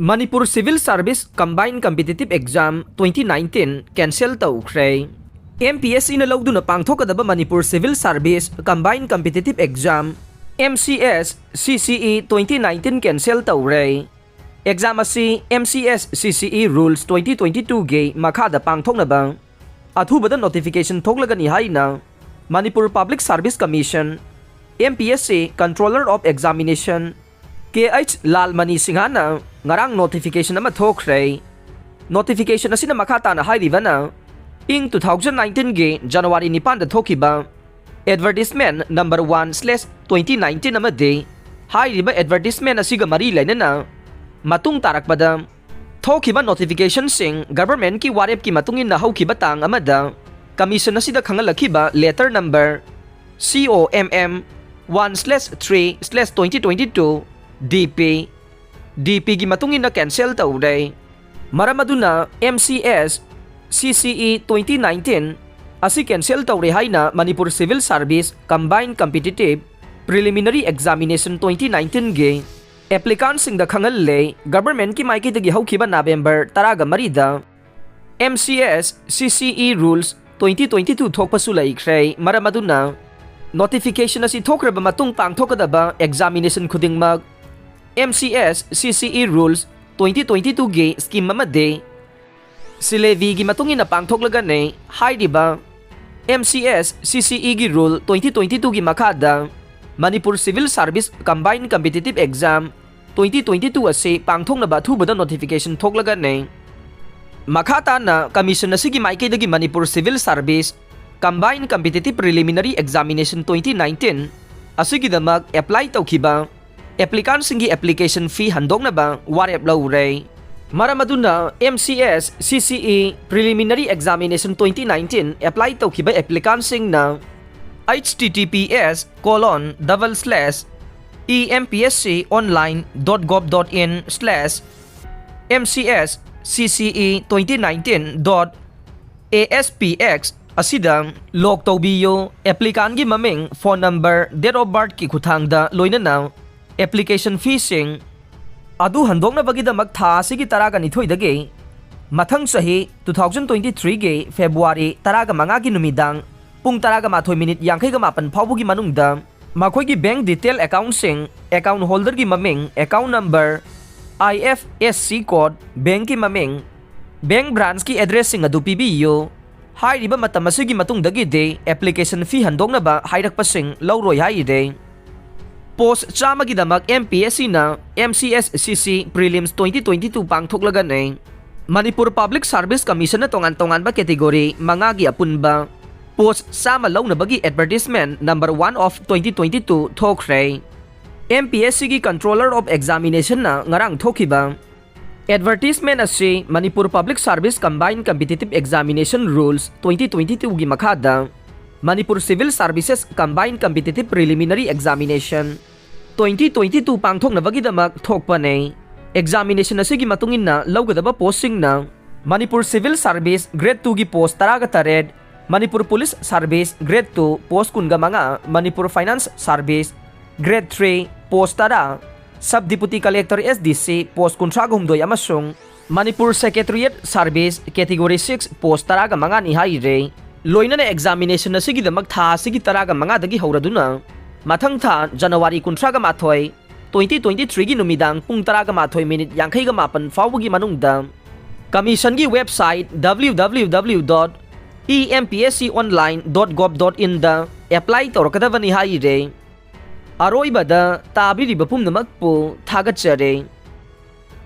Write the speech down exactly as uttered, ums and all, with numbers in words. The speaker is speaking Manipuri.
Manipur Civil Service Combined Competitive Exam twenty nineteen cancel ꯇꯧꯈ꯭ꯔꯦ꯫ MPSCꯅ ꯂꯧꯗꯨꯅ ꯄꯥꯡꯊꯣꯛꯀꯗꯕ Manipur Civil Service Combined Competitive Exam, MCS CCE twenty nineteen cancel ꯇꯧꯔꯦ꯫ Exam ꯑꯁꯤ MCS CCE Rules twenty twenty-twoꯒꯤ ꯃꯈꯥꯗ ꯄꯥꯡꯊꯣꯛꯅꯕ ꯑꯊꯨꯕꯗ notification ꯊꯣꯛꯂꯒꯅꯤ ꯍꯥꯏꯅ Manipur Public Service Commission, MPSC Controller of Examination, K H Lalmani Singhana ꯉꯔꯥꯡ notification ꯑꯃ ꯊꯣꯛꯈ꯭ꯔꯦ꯫ Notification ꯑꯁꯤꯅ ꯃꯈꯥ ꯇꯥꯅ ꯍꯥꯏꯔꯤꯕꯅ, ꯏꯪ two thousand nineteenꯒꯤ January ꯅꯤꯄꯥꯟꯗ ꯊꯣꯛꯈꯤꯕ advertisement number one slash twenty nineteen ꯑꯃꯗꯤ ꯍꯥꯏꯔꯤꯕ advertisement ꯑꯁꯤꯒ ꯃꯔꯤ ꯂꯩꯅꯅ ꯃꯇꯨꯡ ꯇꯥꯔꯛꯄꯗ ꯊꯣꯛꯈꯤꯕ notificationꯁꯤꯡ governmentꯀꯤ ꯋꯥꯔꯦꯞꯀꯤ ꯃꯇꯨꯡ ꯏꯟꯅ ꯍꯧꯈꯤꯕ ꯇꯥꯡ ꯑꯃꯗ commission ꯑꯁꯤꯗ ꯈꯪꯍꯜꯂꯛꯈꯤꯕ letter number C O M M one slash three slash twenty twenty-two DP, DPꯒꯤ ꯃꯇꯨꯡ ꯏꯟꯅ cancel ꯇꯧꯔꯦ꯫ ꯃꯔꯝ ꯑꯗꯨꯅ MCS CCE twenty nineteen ꯑꯁꯤ cancel ꯇꯧꯔꯦ ꯍꯥꯏꯅ Manipur Civil Service Combined Competitive Preliminary Examination twenty nineteenꯒꯤ applicantꯁꯤꯡꯗ ꯈꯪꯍꯜꯂꯦ꯫ Governmentꯀꯤ ꯃꯥꯏꯀꯩꯗꯒꯤ ꯍꯧꯈꯤꯕ November ꯇꯔꯥꯒ ꯃꯔꯤꯗ MCS CCE Rules twenty twenty-two ꯊꯣꯛꯄꯁꯨ ꯂꯩꯈ꯭ꯔꯦ꯫ ꯃꯔꯝ ꯑꯗꯨꯅ notification ꯑꯁꯤ ꯊꯣꯛꯈ꯭ꯔꯕ ꯃꯇꯨꯡ ꯄꯥꯡꯊꯣꯛꯀꯗꯕ examination ꯈꯨꯗꯤꯡꯃꯛ MCS CCE Rules twenty twenty-twoꯒꯤ scheme ꯑꯃꯗꯤ syllabic ꯃꯇꯨꯡ ꯏꯟꯅ ꯄꯥꯡꯊꯣꯛꯂꯒꯅꯤ꯫ ꯍꯥꯏꯔꯤꯕ MCS CCEꯒꯤ Rule twenty twenty-twoꯒꯤ ꯃꯈꯥꯗ Manipur Civil Service Combined Competitive Exam twenty twenty-two ꯑꯁꯤ ꯄꯥꯡꯊꯣꯛꯅꯕ ꯑꯊꯨꯕꯗ notification ꯊꯣꯛꯂꯒꯅꯤ꯫ ꯃꯈꯥ ꯇꯥꯅ commission ꯑꯁꯤꯒꯤ ꯃꯥꯏꯀꯩꯗꯒꯤ Manipur Civil Service Combined Competitive Preliminary Examination twenty nineteen ꯑꯁꯤꯒꯤꯗꯃꯛ apply ꯇꯧꯈꯤꯕ applicantꯁꯤꯡꯒꯤ application fee ꯍꯟꯗꯣꯛꯅꯕ ꯋꯥꯔꯦꯞ ꯂꯧꯔꯦ꯫ ꯃꯔꯝ ꯑꯗꯨꯅ MCS CCE Preliminary Examination twenty nineteen apply ꯇꯧꯈꯤꯕ applicantꯁꯤꯡꯅ https colon double slash empsconline dot gov dot in slash mcs cce twenty nineteen dot aspx ꯑꯁꯤꯗ log ꯇꯧꯕꯤꯌꯨ꯫ Applicantꯀꯤ ꯃꯃꯤꯡ, phone number, date of birthꯀꯤ ꯈꯨꯠꯊꯥꯡꯗ ꯂꯣꯏꯅꯅ application feeꯁꯤꯡ, ꯑꯗꯨ ꯍꯟꯗꯣꯛꯅꯕꯒꯤꯗꯃꯛ ꯊꯥ ꯑꯁꯤꯒꯤ ꯇꯔꯥꯒ ꯅꯤꯊꯣꯏꯗꯒꯤ ꯃꯊꯪ ꯆꯍꯤ two thousand twenty-threeꯒꯤ February ꯇꯔꯥꯒ ꯃꯉꯥꯒꯤ ꯅꯨꯃꯤꯗꯥꯡ ꯄꯨꯡ ꯇꯔꯥꯒ ꯃꯥꯊꯣꯏ ꯃꯤꯅꯤꯠ ꯌꯥꯡꯈꯩꯒ ꯃꯥꯄꯟ ꯐꯥꯎꯕꯒꯤ ꯃꯅꯨꯡꯗ ꯃꯈꯣꯏꯒꯤ bank detail accountꯁꯤꯡ, account holderꯒꯤ ꯃꯃꯤꯡ, account number, I F S C code, bankꯀꯤ ꯃꯃꯤꯡ, bank branchꯀꯤ addressꯁꯤꯡ ꯑꯗꯨ ꯄꯤꯕꯤꯌꯨ꯫ ꯍꯥꯏꯔꯤꯕ ꯃꯇꯝ ꯑꯁꯤꯒꯤ ꯃꯇꯨꯡꯗꯒꯤꯗꯤ application fee ꯍꯟꯗꯣꯛꯅꯕ ꯍꯥꯏꯔꯛꯄꯁꯤꯡ ꯂꯧꯔꯣꯏ ꯍꯥꯏꯔꯤ꯫ Post ꯆꯥꯝꯃꯒꯤꯗꯃꯛ M P S Cꯅ M C S C C prelims twenty twenty-two ꯄꯥꯡꯊꯣꯛꯂꯒꯅꯤ꯫ Manipur Public Service Commissionꯅ ꯇꯣꯉꯥꯟ ꯇꯣꯉꯥꯟꯕ category ꯃꯉꯥꯒꯤ ꯑꯄꯨꯟꯕ post ꯆꯥꯝꯃ ꯂꯧꯅꯕꯒꯤ advertisement number one of twenty twenty-two ꯊꯣꯛꯈ꯭ꯔꯦ꯫ M P S Cꯒꯤ Controller of Examinationꯅ ꯉꯔꯥꯡ ꯊꯣꯛꯈꯤꯕ advertisement ꯑꯁꯤ Manipur Public Service Combined Competitive Examination Rules twenty twenty-twoꯒꯤ ꯃꯈꯥꯗ Manipur Civil Services Combined Competitive Preliminary Examination twenty twenty-two ꯄꯥꯡꯊꯣꯛꯅꯕꯒꯤꯗꯃꯛ ꯊꯣꯛꯄꯅꯤ꯫ Examination ꯑꯁꯤꯒꯤ ꯃꯇꯨꯡ ꯏꯟꯅ ꯂꯧꯒꯗꯕ postꯁꯤꯡꯅ Manipur Civil Service Grade twoꯒꯤ post ꯇꯔꯥꯒ ꯇꯔꯦꯠ, Manipur Police Service Grade two post ꯀꯨꯟꯒ ꯃꯉꯥ, Manipur Finance Service Grade three post ꯇꯔꯥ, Sub Deputy Collector S D C post ꯀꯨꯟꯊ꯭ꯔꯥꯒ ꯍꯨꯝꯗꯣꯏ ꯑꯃꯁꯨꯡ Manipur Secretariat Service Category six post ꯇꯔꯥꯒ ꯃꯉꯥꯅꯤ ꯍꯥꯏꯔꯦ꯫ ꯂꯣꯏꯅꯅ examination ꯑꯁꯤꯒꯤꯗꯃꯛ ꯊꯥ ꯑꯁꯤꯒꯤ ꯇꯔꯥꯒ ꯃꯉꯥꯗꯒꯤ ꯍꯧꯔꯗꯨꯅ ꯃꯊꯪ ꯊꯥ January ꯀꯨꯟꯊ꯭ꯔꯥꯒ ꯃꯥꯊꯣꯏ, twenty twenty-threeꯒꯤ ꯅꯨꯃꯤꯗꯥꯡ ꯄꯨꯡ ꯇꯔꯥꯒ ꯃꯥꯊꯣꯏ ꯃꯤꯅꯤꯠ ꯌꯥꯡꯈꯩꯒ ꯃꯥꯄꯟ ꯐꯥꯎꯕꯒꯤ ꯃꯅꯨꯡꯗ Commissionꯒꯤ website W W W dot E M P S C online dot gov dot inꯗ apply ꯇꯧꯔꯛꯀꯗꯕꯅꯤ ꯍꯥꯏꯔꯦ꯫ ꯑꯔꯣꯏꯕꯗ ꯇꯥꯕꯤꯔꯤꯕ ꯄꯨꯝꯅꯃꯛꯄꯨ ꯊꯥꯒꯠꯆꯔꯤ꯫